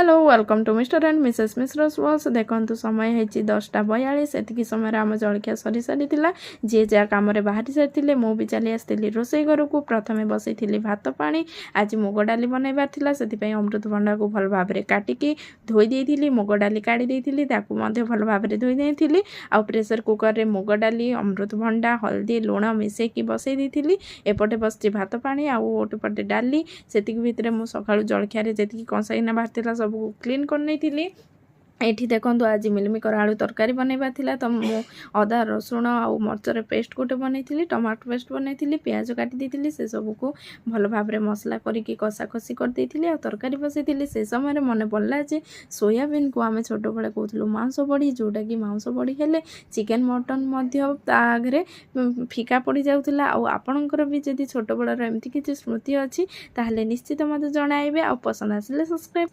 Hello, welcome to Mr. and Mrs. Mishra's World। ଦେଖନ୍ତୁ, ସମୟ ହେଇଛି 10ଟା 42। ଏତିକି ସମୟରେ ଆମ ଜଳଖିଆ ସରିସାରିଥିଲା। ଯିଏ ଯାହା କାମରେ ବାହାରି ସାରିଥିଲେ। ମୁଁ ବି ଚାଲି ଆସିଥିଲି ରୋଷେଇ ଘରକୁ। ପ୍ରଥମେ ବସେଇଥିଲି ଭାତ ପାଣି। ଆଜି ମୁଗ ଡାଲି ବନେଇବାର ଥିଲା, ସେଥିପାଇଁ ଅମୃତଭଣ୍ଡାକୁ ଭଲ ଭାବରେ କାଟିକି ଧୋଇ ଦେଇଥିଲି। ମୁଗ ଡାଲି କାଢ଼ି ଦେଇଥିଲି, ତାକୁ ମଧ୍ୟ ଭଲ ଭାବରେ ଧୋଇ ଦେଇଥିଲି। ଆଉ ପ୍ରେସର କୁକରରେ ମୁଗ ଡାଲି, ଅମୃତଭଣ୍ଡା, ହଳଦୀ, ଲୁଣ ମିଶାଇକି ବସେଇ ଦେଇଥିଲି। ଏପଟେ ବସିଛି ଭାତ ପାଣି ଆଉ ଗୋଟେ ପଟେ ଡାଲି। ସେତିକି ଭିତରେ ମୁଁ ସକାଳୁ ଜଳଖିଆରେ ଯେତିକି କଂସା ବାହାରିଥିଲା, ସବୁ କ୍ଲିନ୍ କରିନେଇଥିଲି। ଏଇଠି ଦେଖନ୍ତୁ, ଆଜି ମିଲମିକର ଆଳୁ ତରକାରୀ ବନେଇବାର ଥିଲା, ତ ମୁଁ ଅଦା, ରସୁଣ ଆଉ ମରିଚର ପେଷ୍ଟ ଗୋଟେ ବନେଇଥିଲି, ଟମାଟୋ ପେଷ୍ଟ ବନେଇଥିଲି, ପିଆଜ କାଟି ଦେଇଥିଲି। ସେସବୁକୁ ଭଲ ଭାବରେ ମସଲା କରିକି କଷାକଷି କରିଦେଇଥିଲି ଆଉ ତରକାରୀ ବସେଇଥିଲି। ସେ ସମୟରେ ମନେ ପଡ଼ିଲା ଯେ ସୋୟାବିନ୍କୁ ଆମେ ଛୋଟବେଳେ କହୁଥିଲୁ ମାଉଁସ ବଡ଼ି, ଯେଉଁଟାକି ମାଉଁସ ବଡ଼ି ହେଲେ ଚିକେନ୍, ମଟନ୍ ମଧ୍ୟ ତା ଆଗରେ ଫିକା ପଡ଼ିଯାଉଥିଲା। ଆଉ ଆପଣଙ୍କର ବି ଯଦି ଛୋଟବେଳର ଏମିତି କିଛି ସ୍ମୃତି ଅଛି, ତାହେଲେ ନିଶ୍ଚିତ ମୋତେ ଜଣାଇବେ। ଆଉ ପସନ୍ଦ ଆସିଲେ ସବସ୍କ୍ରାଇବ୍।